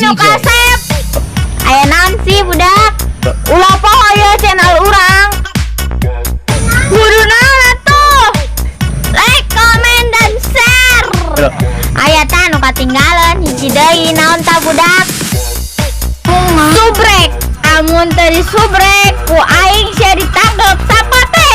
Nu DJ. Kasep. Aya naon sih, budak? Ulah poho ieu channel urang. Kudu naon atuh? Like, comment, dan share. Aya tah nu katinggalan hiji deui, naon tah, budak? Subrek. Amun teu disubrek ku aing sia ditanggep sapate.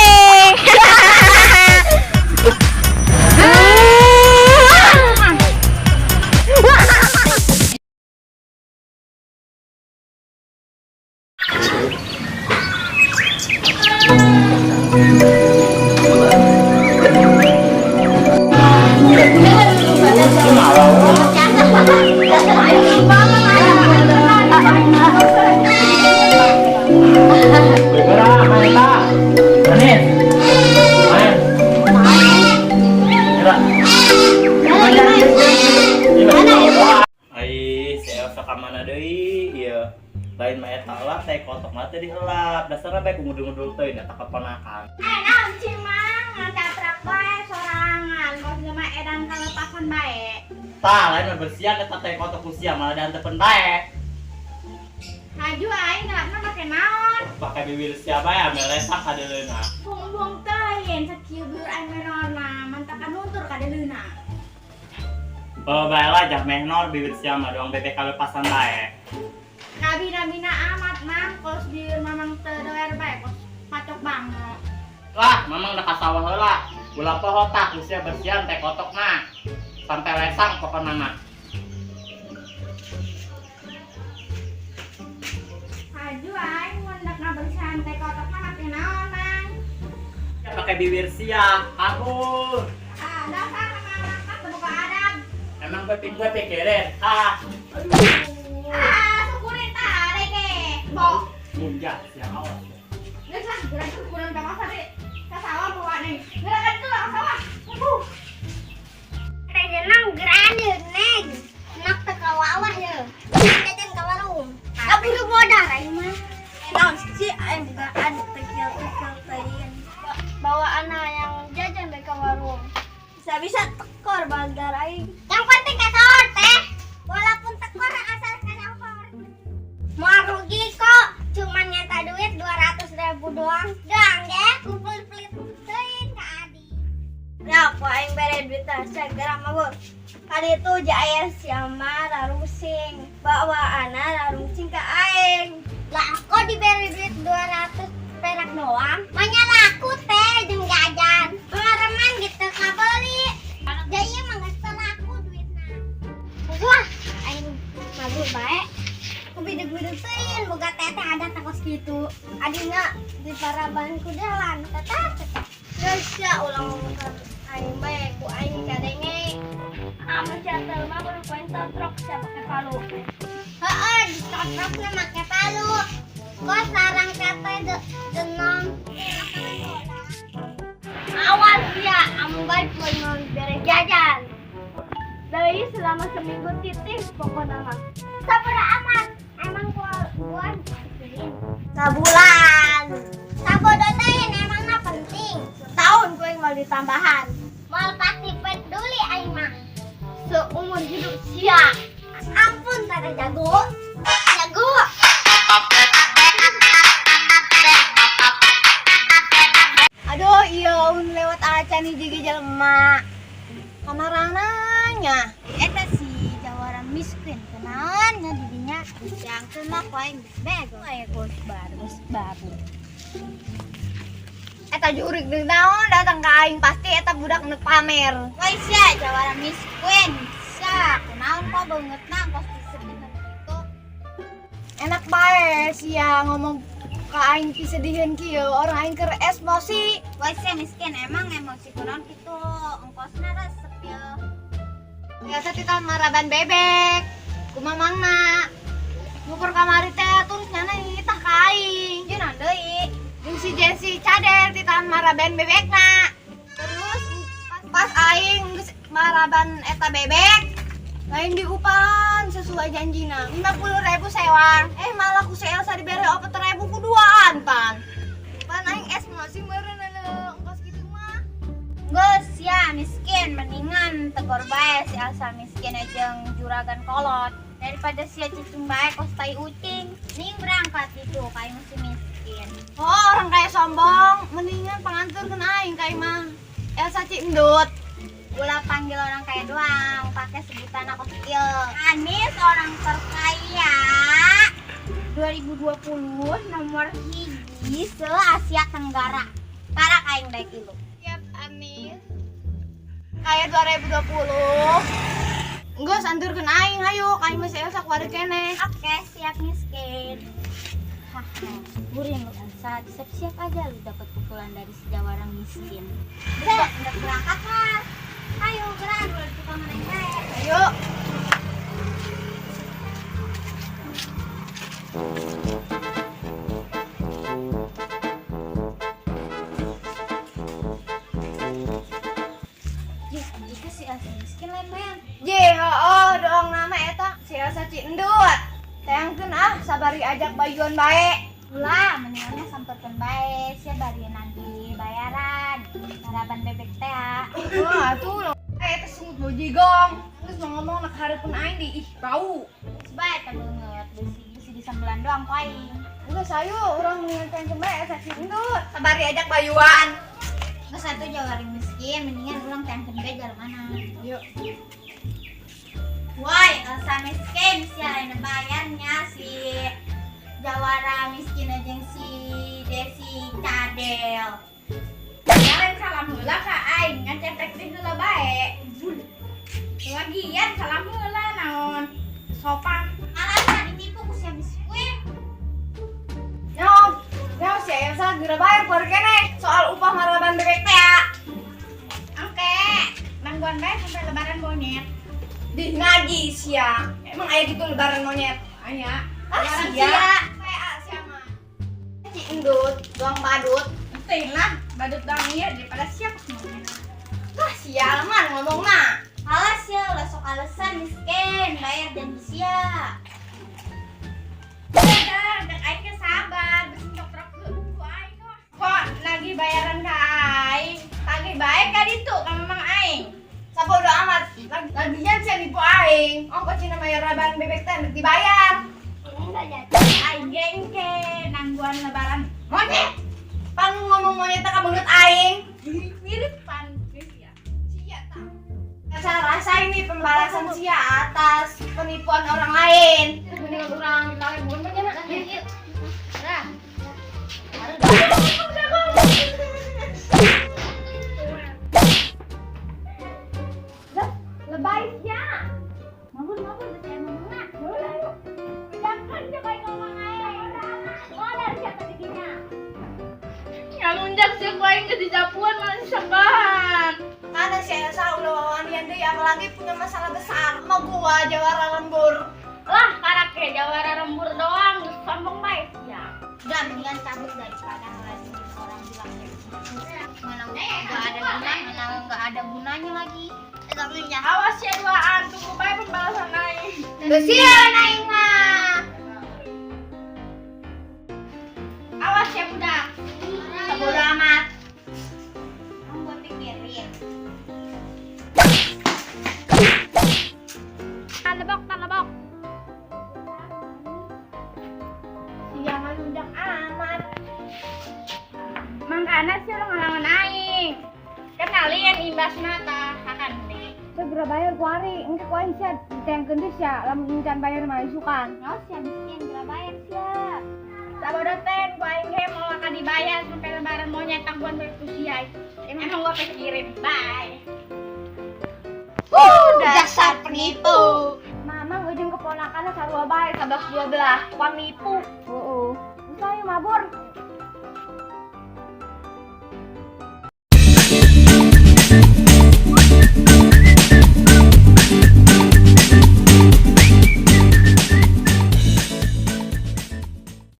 Gerak, main tak? Manis. Main. Gerak. Ai, si Elsa ka mana deui? Ieu. Lain mah eta lah, teh kotok mah teh dielap. Dasarna bae ku ngudul-ngudul teuing eta keponakan. Eh, naon sih, Mang? Ngacaprak bae sorangan. Kos mah edan kalepasan bae. Tah, lain mah bersihan eta teh kotok ku sia malah diantepen bae. Haju aing ngelapna make naon? Pake bibir sia bae ame lesak kadeuleuna. Buang-buang teuing sakieu bibir aing menorna, mantakan luntur kadeuleuna. Oh, bae lah jah mehnor bibir sia mah doang bebek kalepasan bae. Kabina-bina amat, Mang, kos bibir Mamang teu doer bae kos pacok banget. Lah, Mamang udah ka sawah heula. Ulah poho tah ku sia bersihan teh kotok mah. Sampai lesang pokona mah. Haju aing mun dak ngabersihan teh kotok mah make naon, Mang? Ya pakai bibir sia, kabur. Ah, dasar Mamang mah teu boga adab. Emang gue pikirin. Ah, Ah, syukurin tah ge. Bok. Munjat sia, awas. Geus lah, geura kurang ka masa deh. Ka sawah bawa nih. Geura ka ditu lah ka sawah. Aduh. Teh jenang geran ye, neng. Nak teu ka wawah ye. Jajan ka warung. Kaburu modar aing mah. Naon sih aing bukaan tekil-tekil teuing. Bawa anak yang jajan bae ka warung. Bisa-bisa tekor bagar aing. Yang penting kasahor teh. Walaupun tekor asal kasahor. Mau rugi kok. Cuman nyata duit 200 ribu doang. Doang ge kumpul pelit teuing ka adi. Nah, ku aing bere duit tah segera mah. Kali itu aya siama rarungsing. Bawa anak rarungsing ka aing. Lah, kok diberi duit 200 perak doang? Manya laku teh jeung jajan. Pengareman gitu kabeli. Jadi mah geus teu laku duitna. Wah, aing mabur bae. Ku bideg-bideg teuing boga teteh ada takos kitu. Adina di paraban ku jalan teteh teteh. Geus ya ulah ngomong ka aing bae ku aing kadenge. Ame catel mah kudu ku aing totrok sia pake palu. Heeh, ditotrokna make palu. Kok sarang teteh denom. Awas ya, amun bae poe bere jajan. Deui selama seminggu titik pokokna mah. Sabaraha amat? Emang gua Sabulan. Sabodo teuing emangna penting. Setahun ku aing mau ditambahan. Moal pasti peduli aing mah. Seumur hidup sia. Ampun tata jago. Jago. Aduh, iya un lewat acan hiji ge jelema. Kamarananya. Eta si jawara miskin kunaon nya didinya yang mah ku aing geus bego. Aya kos baru, geus baru. Eta jurik deui naon datang ka aing, pasti eta budak nu pamer. Woi sia jawara miskin. Sia kunaon kok beungeutna kos disedihan kitu. Enak bae sia ngomong ka aing pisediheun kieu, orang aing keur emosi. Woi sia miskin emang emosi kunaon kitu. Ongkosna resep ye. Biasa ti maraban bebek. Kumaha mangna? Ngukur kamari teh terus nyana nitah ka aing. Jeung naon deui? Jeung si Jesse cader ti maraban bebekna. Terus pas aing geus maraban eta bebek, lain diupahan sesuai janjina 50 ribu sewang, eh malah ku si Elsa dibere 4 ribu ku duaan pan. Pan aing emosi meureun ongkos kitu mah. Geus sia miskin mendingan tegor bae si Elsa miskin jeung juragan kolot. Daripada sia cicing bae kos tai ucing. Ning berangkat itu kayak masih miskin. Oh, orang kaya sombong, mendingan panganturkeun aing ka imah Elsa Cindut. Ulah panggil orang kaya doang, pakai sebutan aku kecil. Anis orang terkaya 2020 nomor 1 se Asia Tenggara. Karak aing baik ilu. Siap, Anis. Kaya 2020. Geus anturkeun aing hayu ka imah si Elsa kuari keneh. Oke, siap miskin. Haha, syukurin lu Elsa, siap-siap aja lu dapat pukulan dari si jawara miskin. Udah berangkat lah. Ayo gerak, udah tukang neng bae. Ayo. Jih, itu si Elsa miskin lain bayang. Ye, oh, doang nama eta si Elsa Cindut. Teangkeun ah, sabari ajak bayuan bae. Ulah, mendingannya samperkeun bae, sia bari nagih bayaran. Sarapan bebek teh. Ah. Wah, atuh eta sungut bau jigong. Terus mau ngomong nak hareupeun aing di ih bau. Sebae teh beungeut besi besi disambelan doang ku aing. Geus ayo urang mendingan teangkeun bae Elsa Cindut. Sabari ajak bayuan. Geus atuh jawari miskin, mendingan urang teangkeun bae jalan mana. Yuk. Woi, Elsa miskin, si lain bayarnya si jawara miskin aja si Desi Cadel. Kalian salam heula ka aing, ngan cetek teh heula bae. Lagian salam heula naon? Sopan. Alasan ditipu ku si miskin. Nyaho, nyaho si Elsa geura bayar kuari keneh soal upah maraban bebek teh ya. Oke, nangguan bae sampai lebaran monyet. Di ngaji sia. Emang aya gitu lebaran monyet? Aya. Ah, Lebaran sia. Kayak sia mah. Cindut, doang badut. Penting lah, badut doang ieu daripada siap monyet. Wah, sia mah ngomong mah. Alas ya, ulah sok alasan miskin, bayar janji sia. Udah, dek aing ge sabar, besi truk ku aing kok. Kok nagih bayaran ka aing? Tagih bae ka ditu ka memang aing. Sabodo amat. Lagian sia nipu aing. Ongko cina bayar raban bebek teh dibayar. Enggak jadi. Aing gengke nangguan lebaran monyet. Pan ngomong monyet teh ka beungeut aing. Mirip pan ya. Sia tah. Rasa rasa ini pembalasan sia atas penipuan orang lain. Mendingan urang ditarik bukan mah nya. Yuk. Nah. Lebay sia. Mabur mabur geus aya ngomongna. Jangan coba ngomong aing. Modar sia tadi dinya. Ngalunjak sih ku aing geus dijapuan malah disembahan. Mana si Elsa ulah wawanian deui apalagi punya masalah besar sama gua jawara lembur. Lah, karake jawara lembur doang geus sombong bae sia. Udah mendingan cabut daripada ngeladenin orang bilang kayak gitu. Mana nggak ada gunanya, mana nggak ada gunanya lagi. Pegangin ya. Awas ya duaan, tunggu bae pembalasan aing. Geus sieun aing mah. Awas ya budak. Sabodo amat. Kamu gua pikirin. Tanebok, tanebok. Sia ngalunjak amat. Mangkana sih lo ngelawan aing. Kenalin imbas mata akan nih. Segera bayar kuari, engke ku aing sia ditengkeun deui sia lamun can bayar mah isukan. Nyawa sia miskin, geura bayar sia. Sabodo ten ku aing ge mau akan dibayar sampai lebaran monyet tangguan bae ku sia. Emang gua pikirin. Bye. Dasar penipu. Mamang ujung keponakanna sarua bae 11 12 tukang nipu. Heeh. Geus ayo mabur.